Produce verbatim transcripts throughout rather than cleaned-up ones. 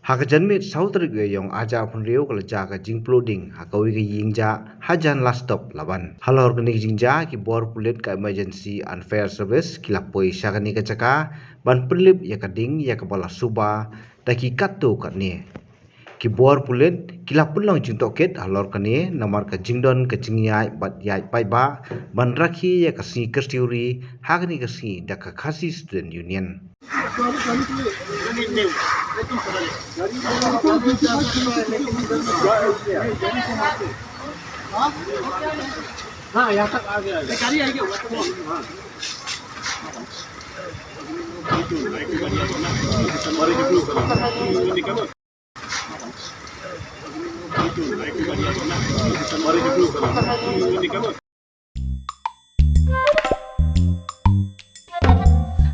Ha ka janmiet saw tarik u Ïaïong arhajar arphew hynriew ka la jia ka jingpluh ding ha kawei ka ïing jah hajan lastop Laban. Halor kane ka jingjia ki bor pulit ka Emergency and Fire Service ki la poi sha kane ka jaka ban pynlip ïa ka ding ïa kaba la suba da ki katto katne. Ki bor pulit ki la pynlong jingtohkit halor kane namar ka jingdon ka jingïaid bad ïaid paidbah ban rakhe ïa ka sngi kyrtiuri ha kane ka sngi da ka Khasi Student Union.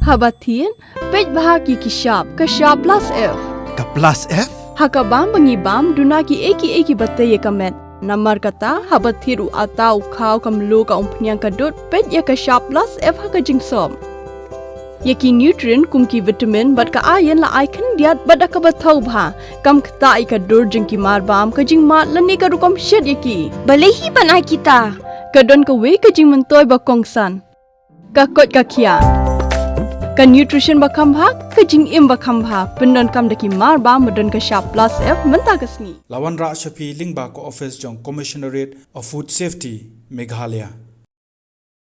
Haba thied, peit bha ki ki shap, ka shap plus F. Ka plus F? Ha ka bam ba ngi bam, duna ki ei ki ei kiba tei ïa ka met. Namar kata, haba thied u atta u khaw ka mluh ka umphniang ka dud, peit ïa ka shap plus F ha ka jingsop. Ïa ki nutrient kum ki vitamin bad ka iron la ai khyndiat bad da kaba thaw bha. Kam ktah ïa ka dur jong ki mar bam, ka jingmad lane ka rukom shet ïa ki. Balei hi ban ai kita? Ka don kawei ka jingmyntoi ba kongsan. Ka koit ka khiah. Ka nutrition ba kham bha, ka jingim ba kham bha. Pyndonkam da ki mar bam ba don ka shap plus F mynta ka sngi. La wanrah sha phi lyngba ka office jong Commissionerate of Food Safety, Meghalaya.